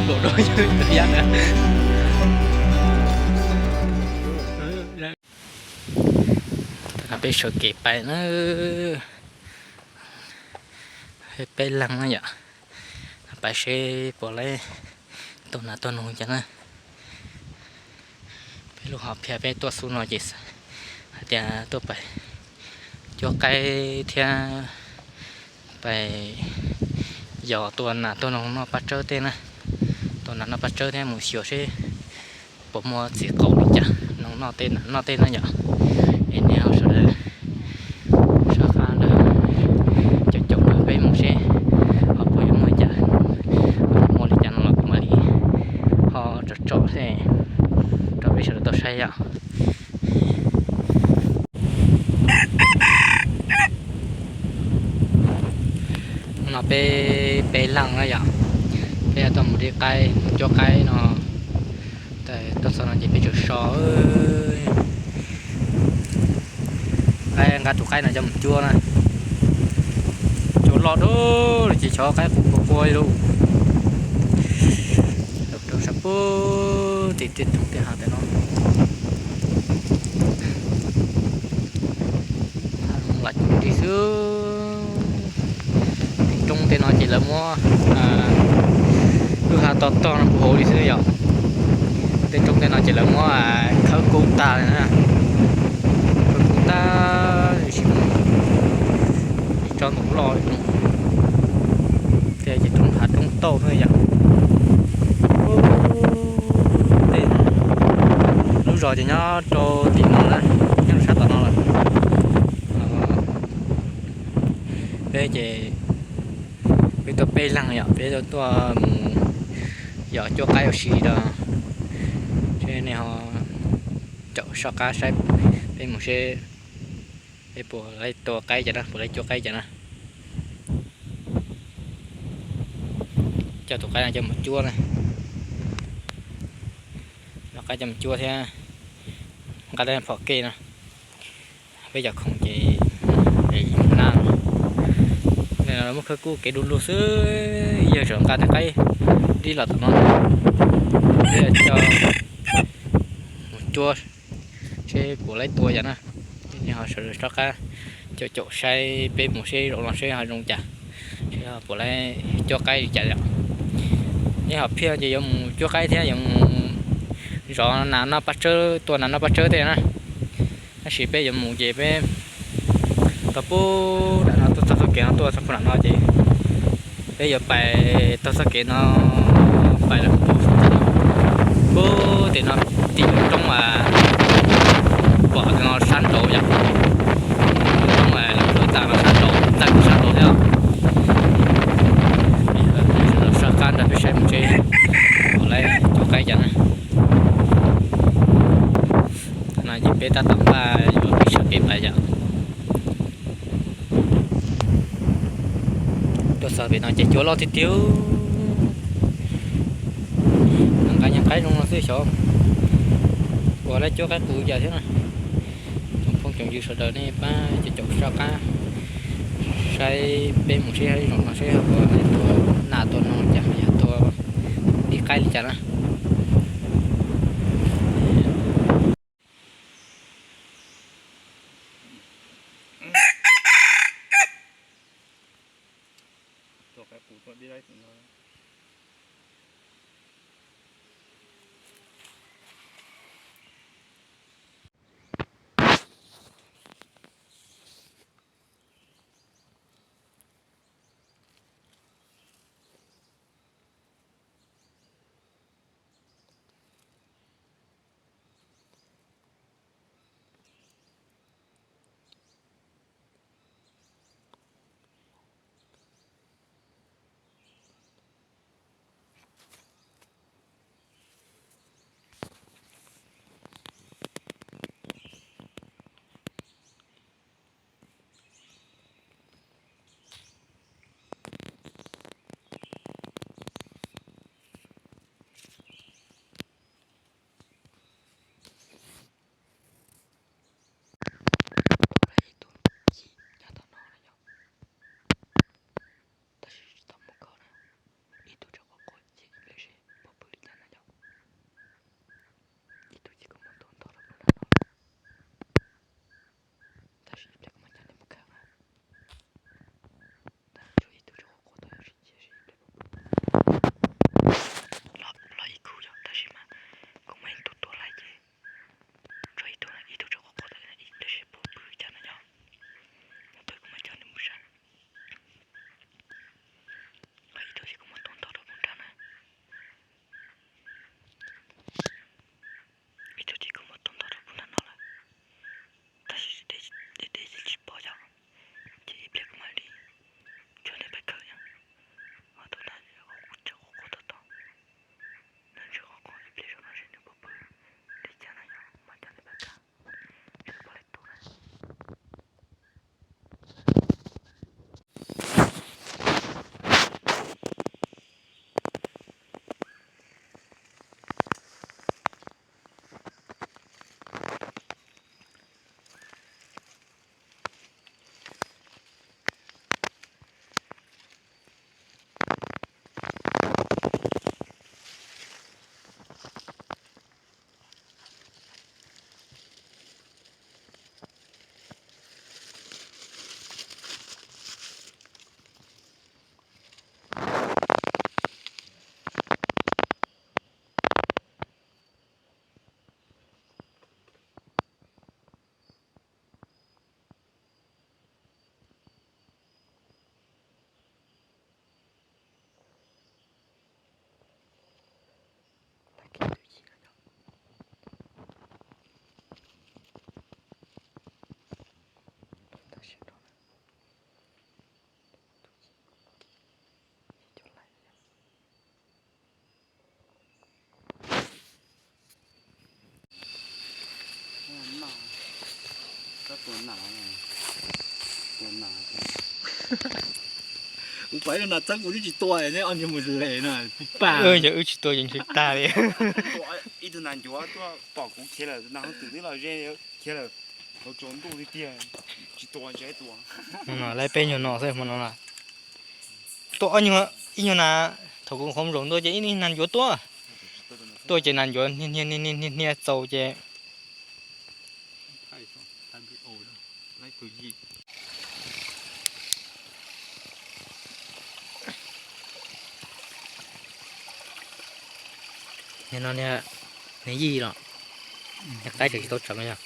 Luam rau yawg tus yaj na. Peb sawv kev pais na, peb leeg na yom, pais seb puas laib tau nas tau noog cas na. Peb lub hom phiaj peb tuaj xub no ces hais tias tuaj pais cuab qaib thiab pais yos tua nas tua noog noj paj tsawb tej na. Tua nas noj paj tsawb thiab mus xyuas seb puas muaj txiv qaub li cas, noog noj tej nas noj tej na yom. Es nej ho sawv daws soj qab ntawd caum caum nrog peb mus seb ho puas yuav muaj cas, muaj li cas no los kuv mam li ho tsom tsom thiab rau peb sawv daws tau saib yom. Hnub no peb peb leeg na yom, peb tuaj mus de qaib mus cuab qaib no. Tuaj txog no ces peb tseem so qaib, nqa tus qaib no coj mus cuab na. Cua loj dua lawm ces xyov qaib qus puas qua li lauj. Rau sab pug tim tej roob tej hav ntawm no lam cuj li xwb. Tej roob tej no ces lawv muab lub hav tog tog no puv hauv li xwb yom. Tej roob tej no ces lawv muab khawb kub tag li na. Khawb kub tag li, tsob ntoo loj li no. Tej ces roob hav roob tauj xwb yom. Tej lub zos ces nyob rau tim no na, nyob rau sab tom no lawm. Peb ces peb tuaj peb leeg yom, peb tuaj mus yos cuab qaib ua si rau. Seb nej ho caum soj qab saib peb mus seb peb puas laib tua qaib cas na, puas laib cuab qaib cas na. Coj tus qaib no coj mus cuab na. Coj qaib coj mus cuab thiab nqa tej phom kej no. Peb cov khoom ces na, muab khawb kub kev du lug xwb, yawg tseem nqa tej qaib dib los tom no. Peb coj mus cuab seb puas laib tua yom na. Nej ho sawv daws soj qab caum caum saib peb mus seb zaum no seb ho zoo cas, seb ho puas laib cuab qaib li cas yom. Neb hom phiaj ces yuav mus cuab qaib thiab yuav mus zov nas noj paj tsawb, tua nas noj paj tsawb tej na. Tab sis peb yuav mus ces peb tau pub nram no tuaj txog txoj kev no tuaj txog pub nram no ces peb yuav pais taug txoj kev no pais lawm pub tim no, tim lub roob pom no sab nraud yom. Lub roob lawv khawb tas no sab nraud, txaj sab nraud thiab. Soj qab nrog peb saib mus seb puas laib cuab qaib cas na. No ces peb tab tom npaj yuav peb sawv kev pais yom. Tuaj txog pem no ces cua loj tiag tiag. Nqa nyuag qaib zoo no xwb xyov puas laib cuab qaib qus cas thiab na. Tsoom phooj tsoom ywg sawv daws nej pab caum caum soj qab saib peb mus seb zaum no seb puas tua nas tua noog cas, yog tua dib qaib li cas na. Kuv pom ib tug nas txeeb kuv twb tsis tua, neb ob niag mus les no. Yog wb tsis tua ces ntshe tag li. Ib tug nas ncuav tuaj pom kuv khiav lawm, nas hauv twm twb los ze khiav lawm, hauv tsaus ntuj tiag tiag, tsis tua ntshe tua. Hmo no laib peb nyuag no xwb hmo no na. Tuaj ob nyuag, ib nyuag nas, thaum kuv qhov zaum ntua ces ib nas ncuav tuaj. Tuaj ces nas ncuav hnia hnia txaus ces Niag no niag, niag yij los, niag qaib tseem tsis tau tseev yog.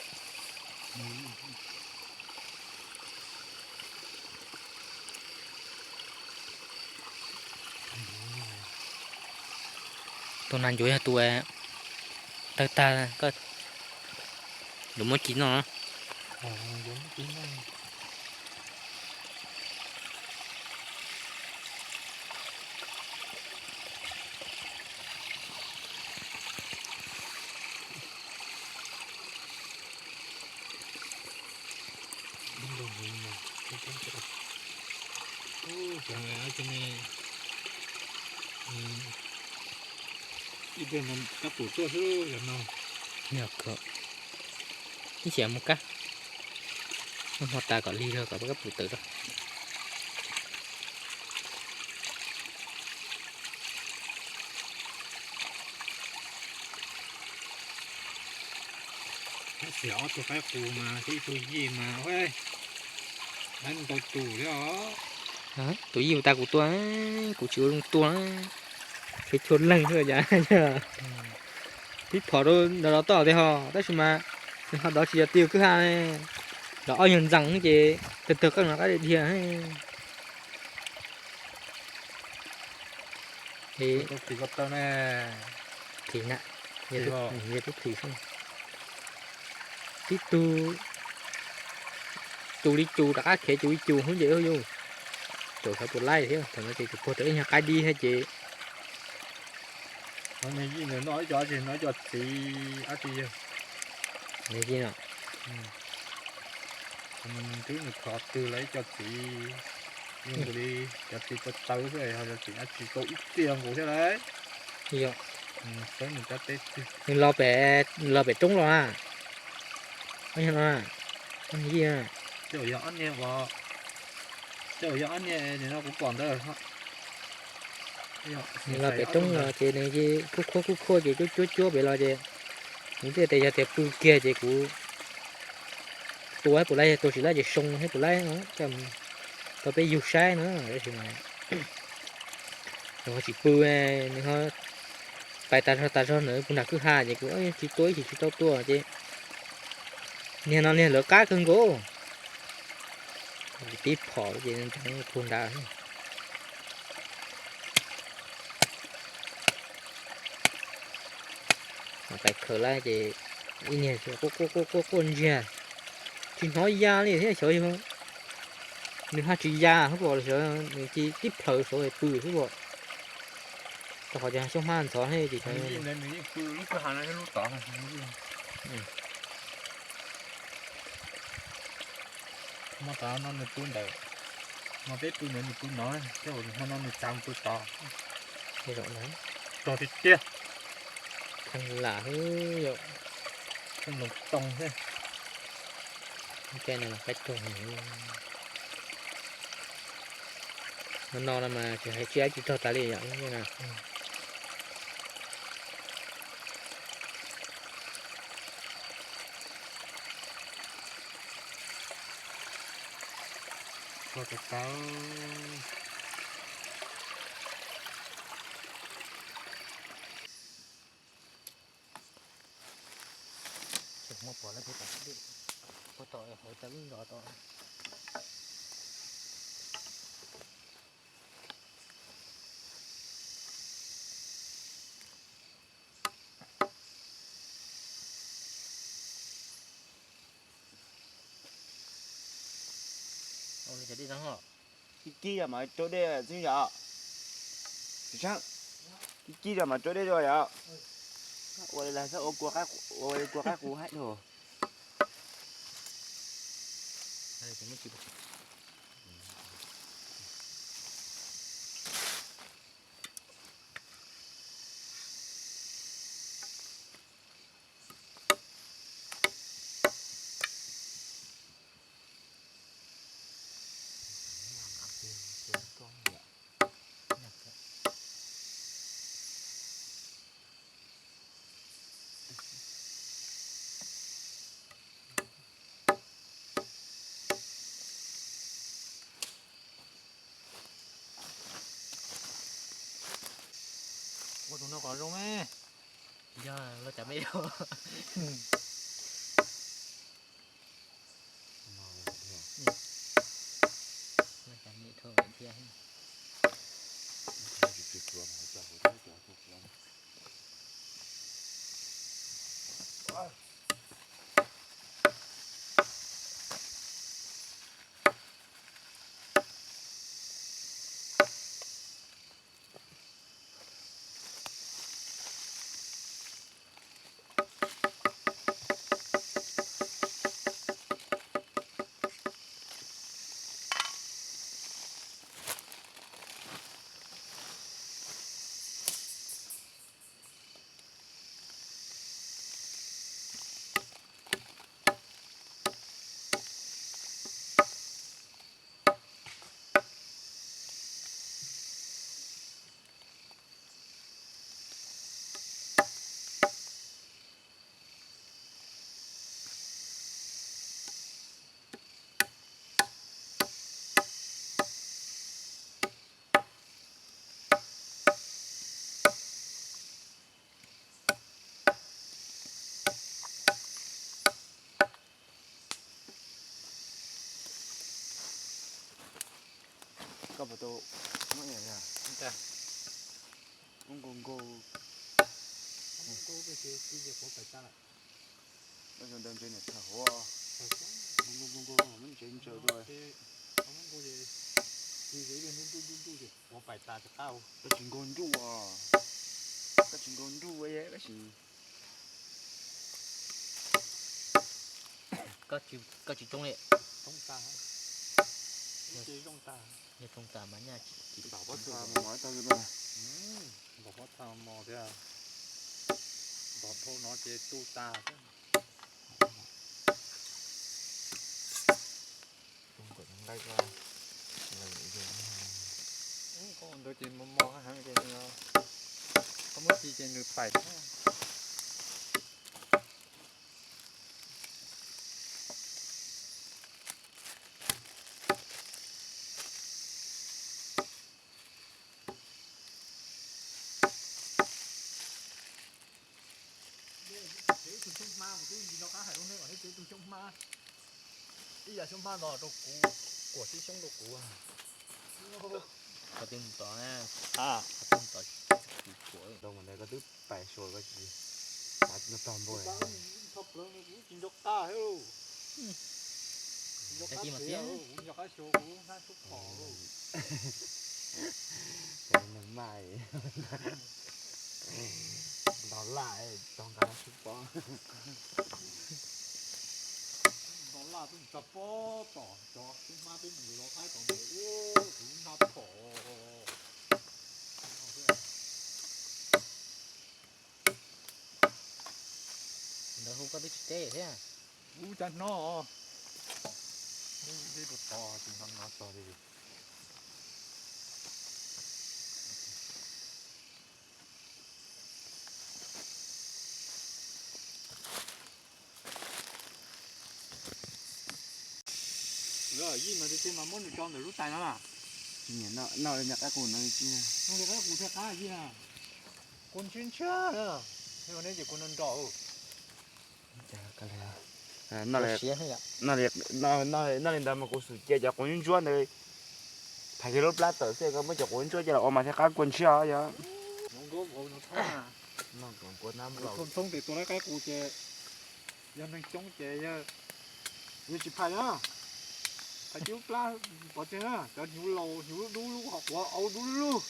Tus nas ncuav yog tus tawg tag, yuav muab ci noj. Ib xyam mus kab, noj hmo tas kom lig zog kom pab kab pum tawm rau. Tab sis ob tug qaib qus mas thiab ib tug yij mas, ua, ntau tus li os. Tus yij tas kuv tua, kuv tsis ua zoo tua, chua chua leeg xwb cas. Tib phom rau nrov nrov toj tiag ho, tab sis mas nws ho dov tsis yog tis kwj ha, los ob nyuag ntxees ces tawg tawg qeej no qab dhia. Phim na, yog tub phim xwb. Tib tug, cus li cus rov qab khiav cus li cus hub ces yus, caum xyov puas laib thiab, thaum no ces tus puag tau ib nyuag qaib dib thiab ces. Nws yij nws noj ib co dab tsi, noj ib co txiv dab tsi yog. Nws yij no, twb nws khov twg los ib co txiv, zoo nkaus li cov txiv tawv tawv xwb, ho cov txiv dab tsi tau ib txij nkaus thiab lauj. Yog, xeeb nws cov teb twg. Nws los pem, los pem roob los a. Yij, tej zaum yog ob niag, tej zaum yog ob niag no kuv pom ntawd. Nws los pem roob los ces nws kuj khuab kuj khuab ces cuab cuab cuab pem los ces nws thiaj tias yog tias pw kiag ces kuv tua thiab puas laib, tua tsis laib ces soo thiab puas laib, tau peb yug saib no. Tab sis mas nws ho tsis pw, nws ho pais tas zog tas zog ntawd puag nram kwj ha ces kuv tsis tua ib chim tsis tau tua ces niag no niag lawv qab kawg nkaus. Tib phom ces ntxeev puag nrad. Pais khaws lawm ces ib niag quaj quaj quaj quaj ntsiag, tsis hnov ya li thiab xyov yog nws haj tsis ya xwb pom, xyov nws cia tib plhaws saud pw xwb pom. Rau qhov cov xyoob hmab ntxhov thiab ces hmo tod no nws pw ntawd, hmo peb pw ntawd nws pw no, tej zaum hmo no nws txav mus pw tod. Tog tiag tiag. Kheej lam xwb yom. Kheej loos toog xwb. Caij no los qaib rog heev. No no no mas tsis hais tsiaj dab tsi rog tas li yom. Tso tau tau. Tseem muaj pom lawm, puag tom hauv tau wb nrov tod. Ua li cas dej tag ho? Kib kib yog mas rau dej xwb yom. Kib kib yog mas rau dej yom. Ua li lawv ua kua qaib qus haib dhau. Ua tus no kom zoo me. Yog los cov me dhau. Los cov me dhau thiab. Koj puas tau muab ib yam, muab nkaus nkaus, muab nkaus nkaus ces ci ces quav pais tas lawm. Koj zoo ntawd ntse niam txhawj hauv, nkaus nkaus nkaus muab ntse ntsaws dua. Muab nkaus ces ci ces ib pliag ntuj ntuj ntuj ntuj ces quav pais tas rov qab. Koj tsis nkaus nruj os, koj tsis nkaus nruj koj tsis, koj tsis tsoob li. Tsoob tag, ces zoo tag. Yog tsoob tag mas nyaj tsis, tsis npaum pob txha mos thiab. Npaum dhau no ces tu tag. Koj ntawd ces mos mos heev ces nws, koj muab ci ces nws pais. Tsev ib tug xyoob hmab, kuv twb nco qab hais rau nej kom nej tsev ib tug xyoob hmab, ib yam xyoob hmab no rau kuv, kuam tib xyoob rau kuv. Qhov twg mus tom na? Qhov twg mus tom? Kuv kuam. Koj twb pais suas koj tsis tog npua. Tsis nco qab, nco qab xyuas kuv hnab sub pom. Nws mas nto laj tog nqa hnab sub pom. Nto laj twb tsa pob tom cov xyoob hmab peb mus yuav los qaib tom ntawd ua kuv hnab pom. Ntawd hu koj twb tsis teb thiab. Ub, cov no, ub, deb rau tod, tus no no tod li. Yij no tiag tiag mas muab nws tso ntawm lub tais no na. Noj li noj qaib qus no li tsis na. Noj li qaib qus thiaj qab yij na. Kua ntshiab ntshiab na. Neb ces kua nrov nrov. Noj li ntawd mas kuv xum cia cov quav ntsuab ntawd, thaiv kiag lub plab tawm xwb, koj muab cov quav ntsuab coj los ua mas thiaj qab kua ntshiab os yog. Thoob tes tua lawv qaib qus ces yog neeg coob ces yog tsis phais na, phais tib lub plab pov tseg na, cov hnyuv laus hnyuv dub dub lub qhov quav au dub lug,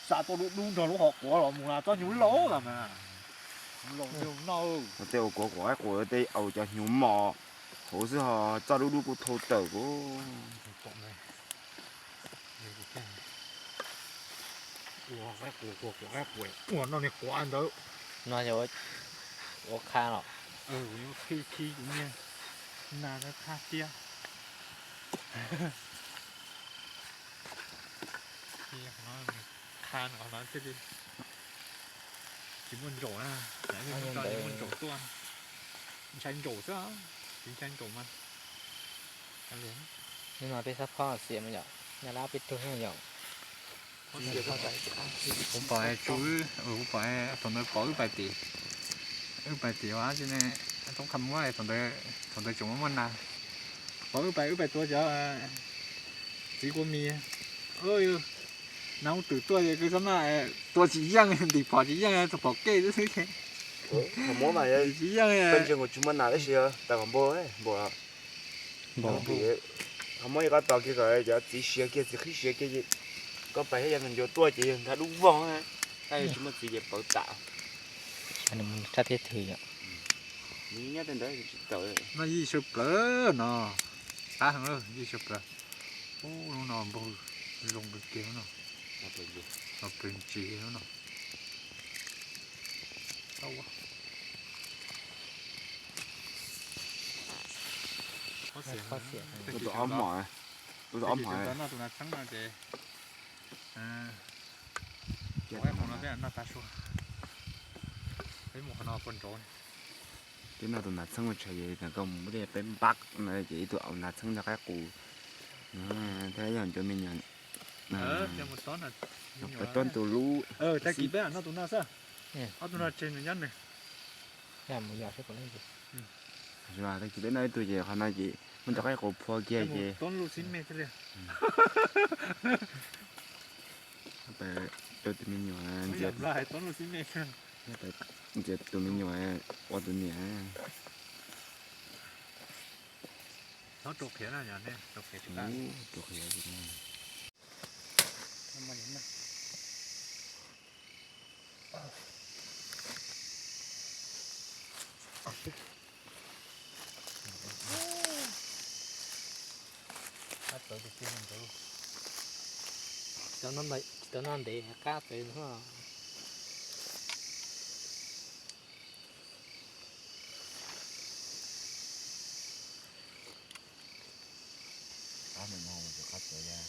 xa tuaj dub dub nrog lub qhov quav los mus na, tsob hnyuv laus mas. Hnyuv laus noj. Tej ua kuav quav qaib qus tej au cov hnyuv mos, Ua xwb ho txoj dub dub kuj thau tawm kuv. Ua no ni quav ntawd. No yog ua qha los? Khi khi kuv niag na qha tiab. Qha no thiaj li tsis muaj ntsaum na. Tsis muaj ntsaum tuaj. Ntshai ntsaum xwb, tsis ntshai ntsaum mas. Hnub no peb xab phob xiam mas yom, nyab lab peb tug yom. Kuv pom tsu, kuv pom thaum ntawd pom wb pais tim, wb pais tim ua tsi ne, toob qha muab thaum ntawd tseem muaj muaj nas, pom wb pais wb pais tua cov txiv kua mis. Nas ub twm tuaj ces kws xab maj tua tsis yeej, ntim phom tsis yeej, tua phom kej xwb. Tsis yeej, tsis muaj nas tab sis tas kom npau npau. Qhov muab ib qab tos kiag kom cov txiv siav kiag, txiv qhib siav kiag, koj pais thiab yog ncuav tuaj ces yog nrab dub voog, tab yog tsis muaj txiv ces pawv tas. Nyob tej ntawd tsis tawm. No yij saw plawv no, qab heev, yij saw plawv. Ub, hnub no npawg zoo kawg kiag no. Los pes ntsis no. Tus ob hmos, tus ob hmos. Noj tus nas txheeb no ces, ua qhov no peb noj tag sua. Peb mus qhov no puag nraud. Peb noj tus nas txheeb ua tshais ces koj mus muab tej peb npab no ces ib tug au nas txheeb nrog qaib qus thiab yog cov me nyuam. Peb tob tus lub. Tag kis peb noj tus no xwb. Ob tug no tseg nws nyob nws. Tag kis peb noj ib tug ces qhov no ces muab cov qaib qus phua kiag ces. Rau tus me nyuam, ntxias tus me nyuam ua tus niam. Rau qhiav. Tsis tau noj ntev qab txawv no. Qab no no tus qab txawv ya.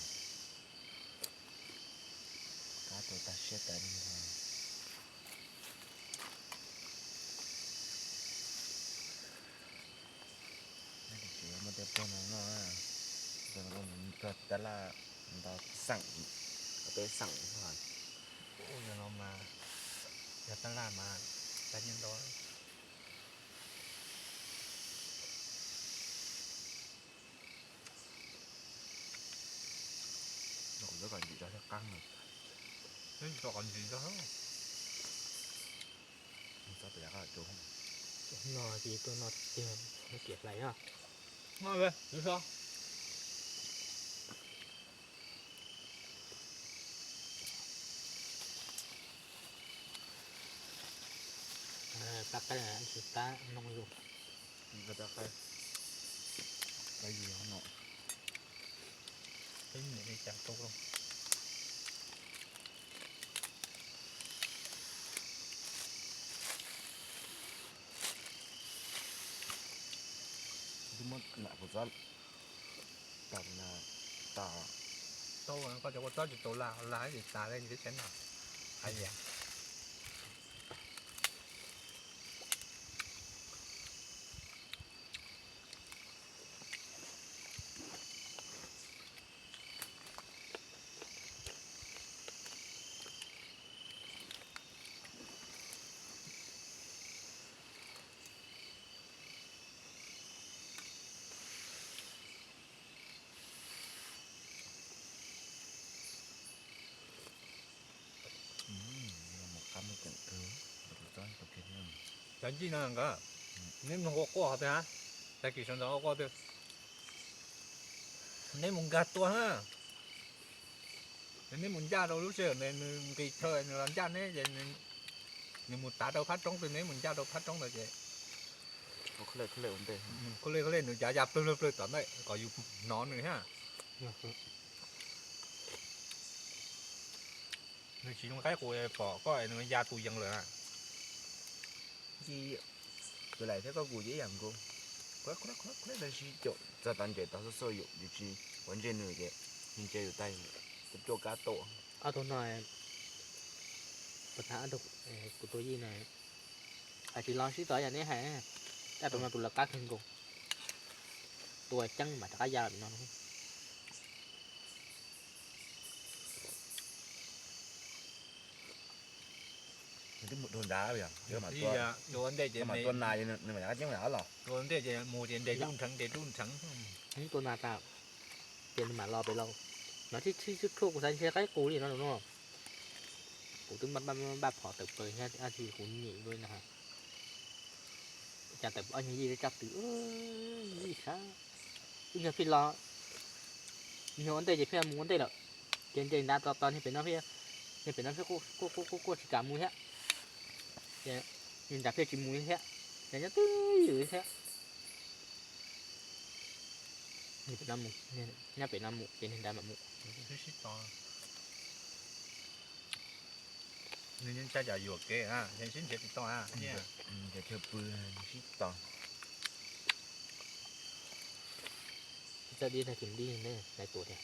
Qab tua tag siab tas li. Neb kuv tsev muaj tej pog no noj, tab laj nto xeem, peb xeem. Ub, yog no mas, yog tab laj mas tag nyiaj ntau. Kuv twb kom ntsim rau thiab qab no. Twb tsis tau kom ntsim rau. No ces tuaj no tiag, kiam hlais na. Noj, tus so. Pab qaib tsis tab noo yus. Pab qaib, peb niam li cas tu lauj. Twb muab lam kuv txob tas na, tas. Tau koj cov kua txob tsis tau lam, lam ces tas li ces twb tseem no. Hais tias Cov ncig no nkawd, neb mloog quaj quaj tias, tag kis sawv ntxov quaj tias, neb mus nkag tua na. Neb mus ncaj rau lub sij hawm nws nqis chaw nws los ncaj neb ces nws mus tav rau phab roob twg, neb mus ncaj rau phab roob ntawd ces Khuj lej khuj lej nws ya ya plawg plawg plawg tom ntej kom yus hnov nws thiab. Nws tsis zoo qaib qus pom koj nws ya tus yees lawm na. Tus laim thiab koj kuv ces ib yam nkaus, tab sis caum txog tau nres tau xub xub yus tsis ua ntsej nws ces nws ntsia yus tag, cuaj kab tau. Ob tug no, kuv tus yij no, hais tsis los sib txog yam neb hais, tab tus no tus lawv qab kawg nkaus, tua ceeb mas rov qab ya li no. Twb mus dua nrad, tua nas, nws mam rov qab ceeb los. Tua ntej ces mus ces nres dub nrheev nres dub nrheev. Tua nas tas ces nws mam los pem los. No tib txhij xwb khuj kuv xav ntshe qaib qus li no no. Kuv twb npaj phom tawm plaws thiab, kuv nyem li no. Cas tawm ob nyuag yij rau tsa twm, yij sab, ib nyuag pheej los, nyuag ua ntej ces pheej mus ua ntej lawm. Ces nres nrad tos tos niag pem no, niag pem no pheej quaj quaj quaj tsis kam mus thiab. Ces niag nrad pheej tsis mus li thiab, ces nyob twj ywm li thiab. Niag pem no mus, nyob pem no mus ces niag nrad mam mus. Nws ntshai cas yuam kev, sib nrhiav tsis tau. Chaw pw sib tog. Txawj dib tag kis dib ne, laiv tuam tiag.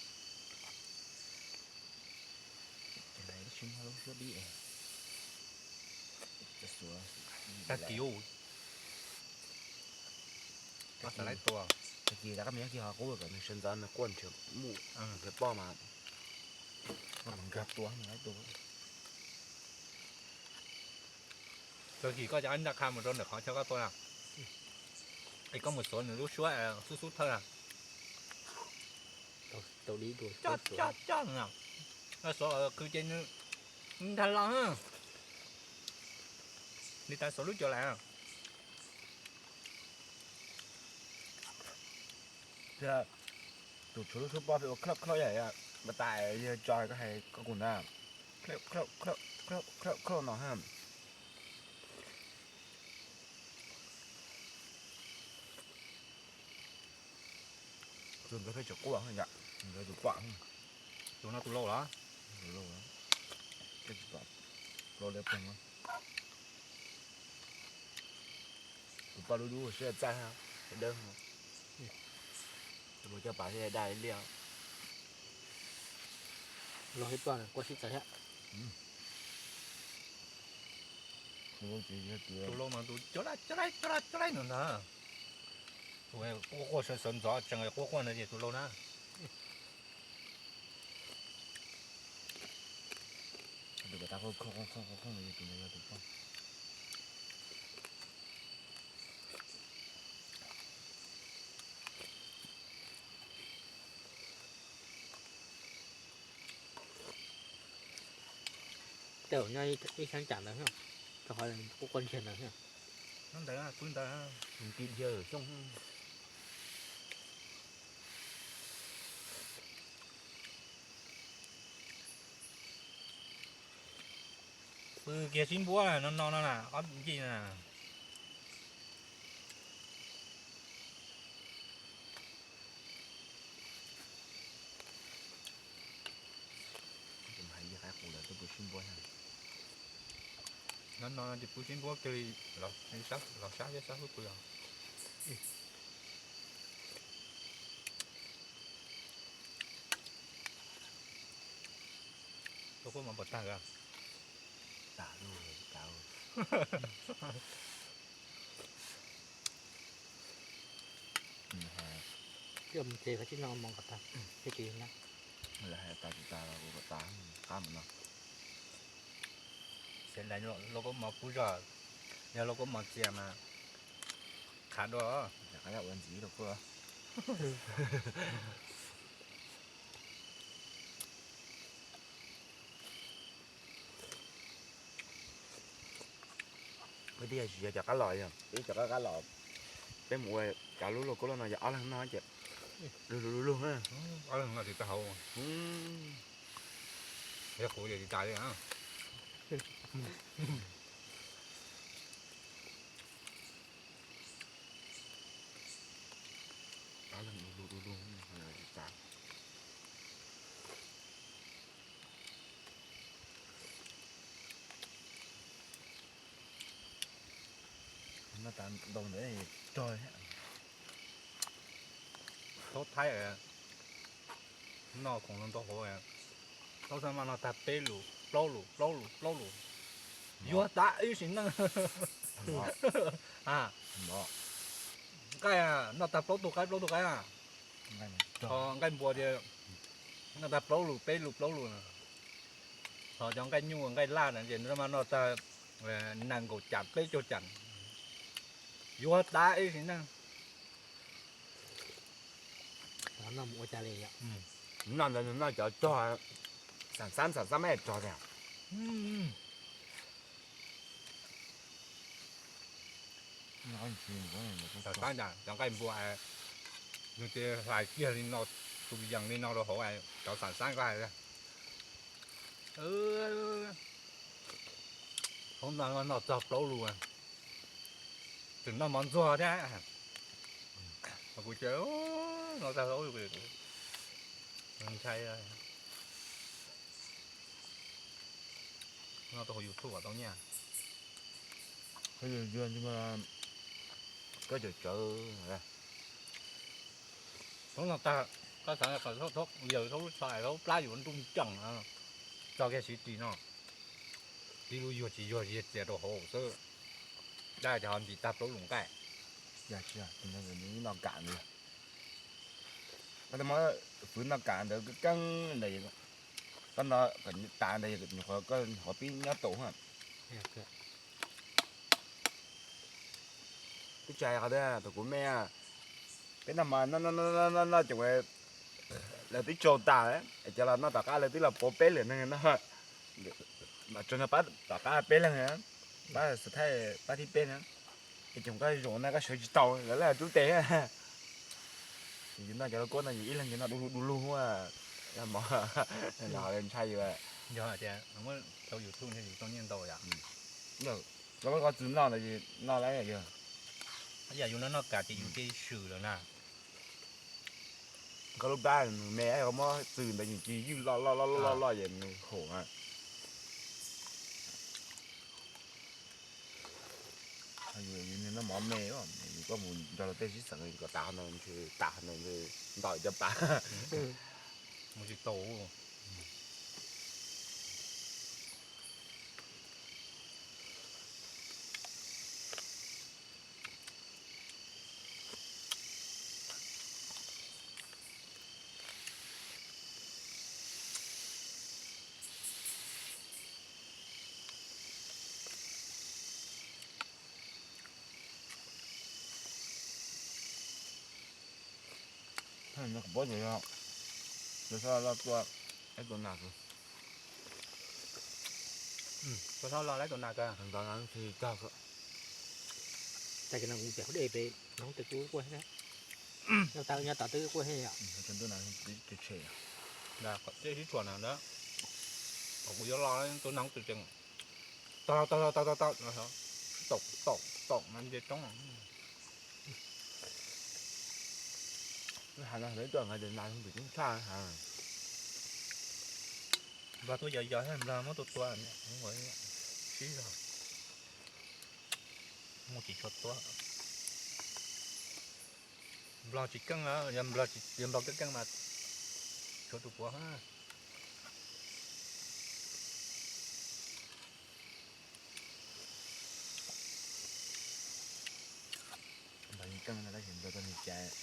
Laiv tsis muaj lub suab dib. Tag kis, tag kis rov qab mus nyob kiag hauv qub kom nws sawv ntxov nws quaj nrhiav mus nrhiav poj mas nkag tua nws laiv tua. Tag kis koj cov ncaj qha mus rau ntawm qhov chaw koj tua na, es koj mus xuav nws lub suab xub xub thawj na. Coj coj coj, xuav qhwv ces nws ntag los. Li tas xuav lub cuag lawm. Tus tshuav lub suab pob pheej ua khaub khaub yam, npaj tas yog tso koj hais koj kuv ntag, khaub khaub no ha. Tus ntawd pheej tseem quaj yom, tus pom. Tus no tus laus los? Tus laus, laus li pog. Tus poj dub dub siab txaj, dawb, tus laus coj pas thiaj daj ib liaj. Laus thiab poj quaj sib txawv thiab. Tus laus mas tus cov laib cov laib cov laib cov laib ntawd ntag. Tus quaj quaj sawv sawv ntxov tsees quaj quaj ntawd ces tus laus na. Tus ko tas khooj khooj khooj khooj no yog tus ntawd yog tus poj. Tej zaum nyob ib sab cam ntawd, rau qhov quaj quaj ntsiag ntawd. Nyob ntawd pw ntawd. Nti dhia lawm xyoo. Pw kiag sib npuab no no no na, ob ncig na. Hais yog qaib qus lawv twb pw sib npuab. No no ces pw sib npuab kiag li, los sab thiab sab xub pw os. Tus quaj mas puas tag a? Tag lawm. Mus tsev koj tsis no mus kom tag, tsis tsis na. Lawv hais tas tsis tas los kuv kom tas, qab mus no. Xev lawv lauj kaub mov kub zog, yog lauj kaub mov txias mas qhav dua. Rov qab ua ntxiv lauj kaub. Peb twb yog tsis yog cov qab los, yog peb cov qab qab los, peb mus ua cov lub lauj kaub los no yog ob leeg noj ces lug lug lug lug na. Ob leeg noj tsis tau hauv. Yog kuv ces tsis tas li. Noj tas ntau ntawd rog thiab. Thaub Thaib noj khoom no ntau hauv, thaub xab mas noj tag peb lus plaub lus plaub lus plaub lus, yuav tas ib sim neej. Nqaij noj tag plaub tug qaib plaub tug qaib. Ho nqaij npua tias noj tag plaub lus peb lus plaub lus. Ho cov nqaij nyuj nqaij laj na ces noj mas noj tag nees nkaum cas peb caug cas, yuav tas ib sim neej. Noj ntawd noj cov rog, xam xab xam xab mab rog tiag. Cov nqaij npua nws ces hlais kiag li no, tus yees li no rau hauv, cov xam xab koj hais. Hauv no noj txog plaub lus, tseem noj mov ntxuag thiab. Kuv cia noj txog plaub lus, ntshai. Noj tau hauv YouTube tau nyiaj. Koj cawm tsawv. Thaub no tag, koj xav kom yawg thaub lub tsho es thaub plab yus nruj ncees, tso kiag siv ris no, tib lub yuag tsis yuag ziag txias rau hauv xwb. Dab tsis ho ntim tag plaub lus nqaij. Noj kam ntawd, koj muab fwv noj kam ntawd keeb ntawd, koj noj kom tas ntawd nyuam qhuav koj nyuam qhuav pib nyob tau. Twb tsis hais qhov tias thaum kuv me, peb noj mov noj noj noj ces lawv twb tsau tas, es cov los noj tom qab lawv twb los pauv peb lwm neeg no. Mas tsuas nrog pab tom qab peb leeg, pab xav thaij pab thib peb na. Es cov koj zaum no koj sawv tsis tau lawv laj rub tes. Yus noj cov lauj kaub no yus ib leeg yus noj du lug du lug, mov no ntshai yus. Yog hais tias muab rau YouTube yus tau nyiaj ntau yom. Koj muab koj txwm noj ntawd noj lawm yog. Yam yus no noj kam ces yus cia swm lawm na. Koj lub plab nws me, koj muab txwm ntawd nws cia ywj loj loj loj loj loj ces nws haum na. Yus noj mov me, yus koj mus nrog luag tej sib xeem kom tas qhov ntawd ntshe tas qhov ntawd ntaus cov pas. Mus tsis tau. Kuv paub tias yog tus sab laj tua ib tus nas, tus sab laj tua nas kawg. Ntawd no tsis tag. Tag kis no kuv piam kuv dej pem no twb kuj quaj thiab. Nyob tom twb quaj thiab yom. Ntuj no tshe tshe. Qhov tsheb sib tshuam na, kuv yuav los tus no tseem tau tau tau tau tau tau no nce roob. Lub hav no lawv tuaj nqa tus nas pem coob tshaj. Nplog tuaj yos yos thiab nplog muab tua tua, sib zog, muaj tsis tshua tuaj. Nplog tsis keej, yog nplog, yog nplog keej keej mas tshuav tus puav. Nplog yeej keej no tab sis nplog tau nws cas,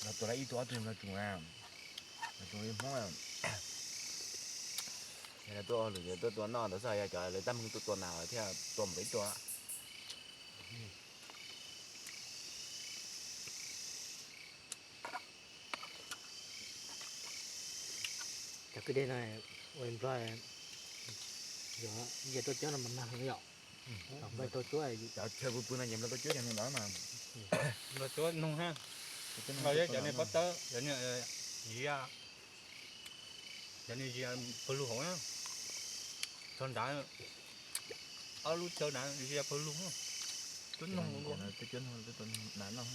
nplog tua lawv ib tug ob tug nplog tsuas, nplog tsuas li Hmoob. Yog lawv tuaj ua lwm yog tuaj tua noj ntawd xwb, yog cov lawv tab meeg tuaj tua nas thiaj tua npaum ib tug. Cov kwj deg no ua nplog, yog tuaj cuab no mas mag heev yom. Nplog tuaj cuab, cov chaw pw pw no ces nplog tuaj cuab cov no ntawd mas. Nplog cuab noog ha. Nplog cuab cov niag pob tawb, cov niag zias, cov niag zias pawg lug hauv na. Chaw nrad, ob lub chaw nrad zias pawg lug, cuab noog.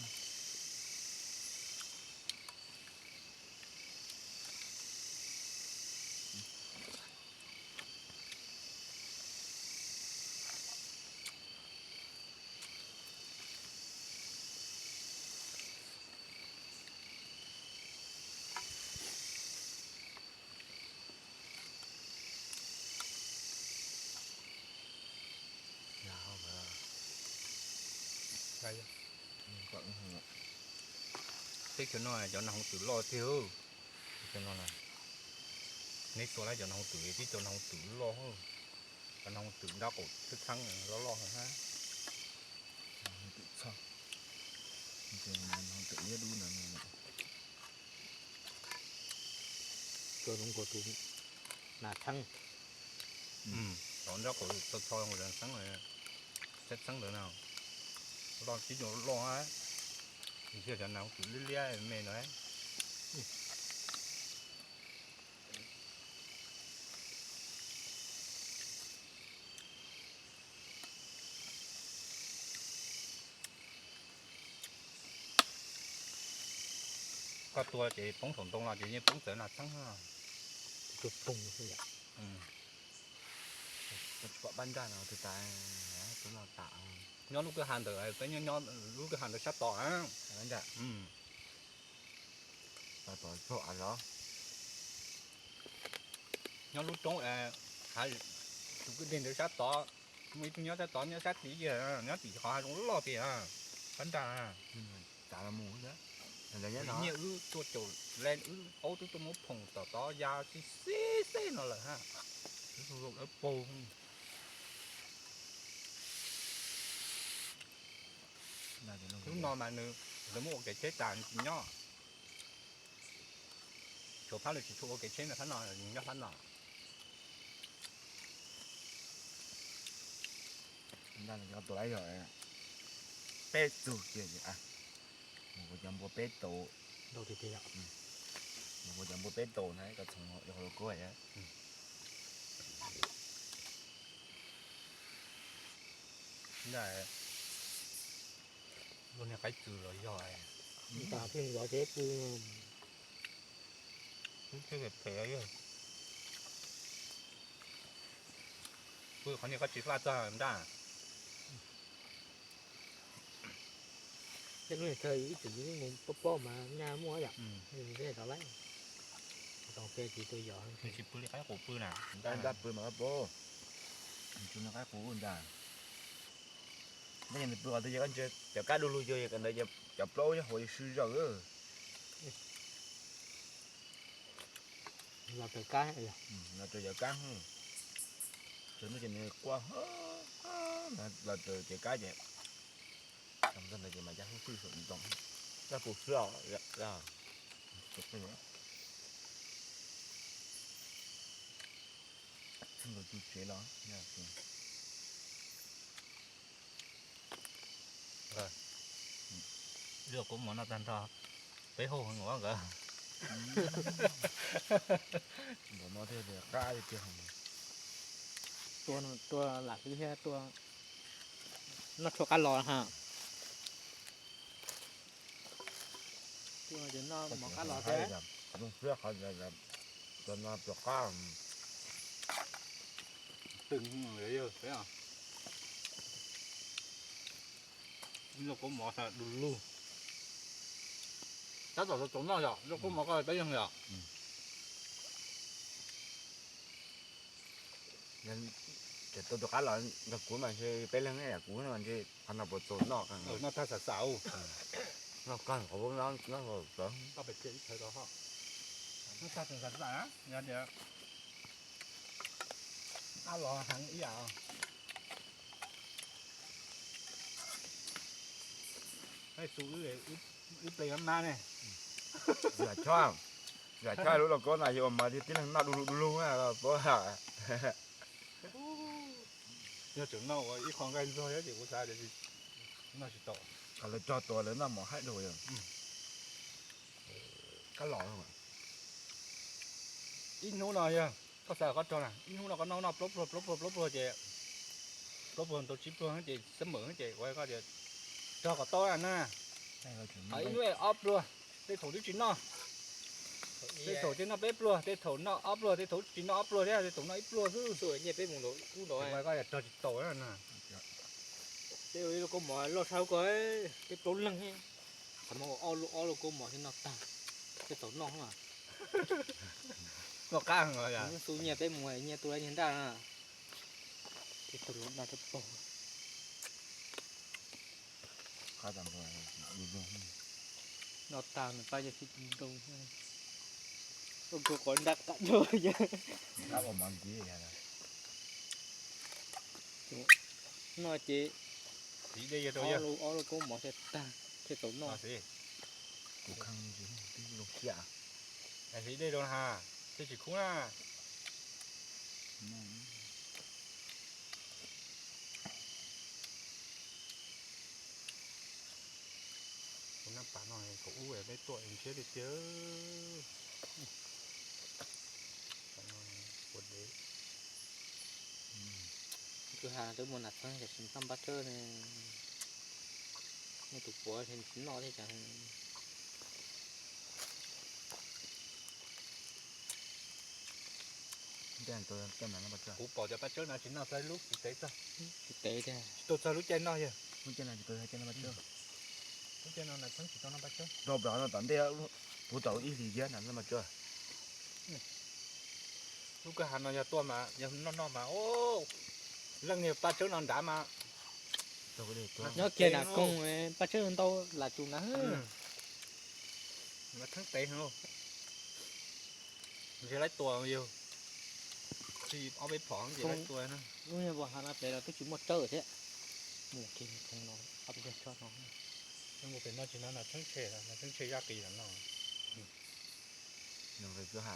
Teb chaws no cov nag hauv twm loj tiag. Neb tuaj lawm cov nag hauv twm, tib cov nag hauv twm loj, cov nag hauv twm nrab qaum txheeb txheeb loj loj hab. Twm txhoj, twm liab dub ntawd. Cov nag txheeb, cov nrab qaum txho txho txheeb, txheeb ntawd na, loj tib cov loj hab, tsis yog cov nag hauv twm liab liab me no. Koj tua ces poob saum ntoo los ces yeej poob txawv nag txheeb. Tua poob xwb yom. Tsis pom pab nraj no twg tas, tus no tas. Nyob lub kwj ha ntawm, peb nyob lub kwj ha ntawd sab tod. Nyob lub roob, tus kwj deg ntawd sab tod, muaj ib tug nyob sab tod, nyob sab tid, nyob tim qhov hav zoov loj tiag, pab nraj. Nyiaj wb tuaj caum le wb aub twb tuaj muab phoom tom tod ya xib xib xeb no lawm hab. Dawb paug. Lub no mas nws, lawv muab ua kev tsheb tas nws tsis nyob. Tshuav phab lawv tsis tshua ua kev tsheb no, phab no nws nyob phab no. Tua lawm yog peb tug kiag, mus kuv cov npua peb tauv. Mus kuv cov npua peb tauv na, koj txhoov yog hauv lub kub. Lub niag qaib txwm los yog, tas pheej zov tsheb pw. Thiab phem phem, pw qhov niag koj tsis faj txog nraj. Tej lub niag chaw ib txwm mus pob pob mas nyaj muaj yom, rau peb tsis tuaj yos. Nws tsis pw li qaib qus pw na, nraj pw mas qaib qus, tsis nrog qaib qus ntag. Neb yog nws pw qhov twg ces koj ntsia cov kab du lug yog ntawd, cov plaub nyob hauv sw zaws. Los raws cov kab, raws no ces nws quaj, los raws cov kab ces, ntawd ces mas cab hub xwb saum ntoo, cab pus xwb os. Txheej nkaus tu tsev los. Lub kua muag noj tag nrho, peb hauj heev nkawd. Npaum no thiaj qab tiag tiag. Tua lam kwv thiab tua noj tshuaj qab los ha. Tua ces noj mov qab los thiab. Zoo siab qhov tua no tua qab. Twm yog peb os. Lub kua muag du lug. Tab tom txaus noj yom, lub kua muag koj peb leeg yom. Ces tua tus qab los nrog kuv mas ntshe peb leeg, kuv mas ntshe qhov no puas txaus noj. Noj tag xav xav, noj kawg qhov, noj tag. Noj tag xav xav, yog tias qab los heev ib yam. Tus wb ple mab mab ne. Tsis yam chob, tsis yam chob lub lauj kaub no yog ua mov thiaj tib leeg noj du lug du lug paub. Yog tseem noj ua ib qho nqaij ntxuag thiab ces kuv xav tias noj tsis tau. Qhov lawv cog tuas lawv noj mov haib dhau yog kab los. Ib hnub no yog koj xav kom koj rog na, ib hnub no koj noj noj plaub pluag plaub pluag plaub pluag ces plaub pluag tau tsib pluag ces xab mawm ces ua koj tias rog kom tau na. Ib hnub ob pluag, tej thaum twb tsis noj, tej thaum ces noj peb pluag, tej thaum noj ob pluag, tej thaum tsis noj ob pluag thiab, tej thaum noj ib pluag xwb. Ua koj tias rog tsis tau na. Peb ua ib lub kaub mov loj tshaj ko, peb plaub leeg, qhov muab ua ob lub, ob lub kaub mov thiaj noj tag, thiaj txaus noj. Noj qab heev os. Xu nyiaj peb mus nyiaj tu lawv niag nraj na. Peb tug lub nraj thiaj paug. No tag nws pab yog sib ntoo. Ua kuv qhov nrab qab dua yog. Qab ua mov ntxiv. No ces ob lub koob mov thiaj tag thiaj tau noj. Kuv khaj zoo siab. Hliv dej rau na, thiaj tsis khub na. Kuv naj pas no kaum ub peb tuaj ntshiab tiag tiag. Kwv ha twb muaj nas txheeb ces tsis noj paj tsawb ne. Muaj tus puav tsis noj thiab cas. Kuv pom cov paj tsawb no tsis noj txog lub tsis tev txog. Tsis tev tiag. Tsis tau txog lub caij noj yog. Lub caij no tsis tau, caij noj paj tsawb. Lub caij no nas txheeb tsis tau noj paj tsawb. Rau pem no tom ntej puv tau ib hlis ziab nas txheeb paj tsawb. Lub kwj ha no yog tuaj mas yog noj noj mas, leej niag paj tsawb no nrad mas. Nyob kiag nram koog paj tsawb ntau lam tsum na. Nas txheeb tev heev. Ntshe laib tua yog, tsis ob peb phom ntshe laib tua na. Lub niag vos hav no pem los twb tsis muaj tsawb thiab. Mus kiag koog no, ob peb cog tsob no. Mus pem no tsis no nas txheeb tshe, nas txheeb tshe zaj qis los no. Nws nqis kwj ha,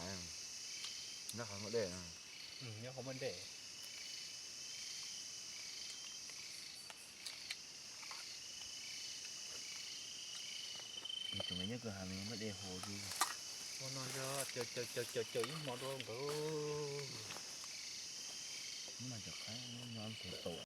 nyob qhov muaj dej. Nyob qhov muaj dej. Tseem nyob kwj ha nws muaj dej haus li. Ua no yog caws caws caws caws ib hmo dua nkawd. Hnub no cov qaib nyob ntev tau.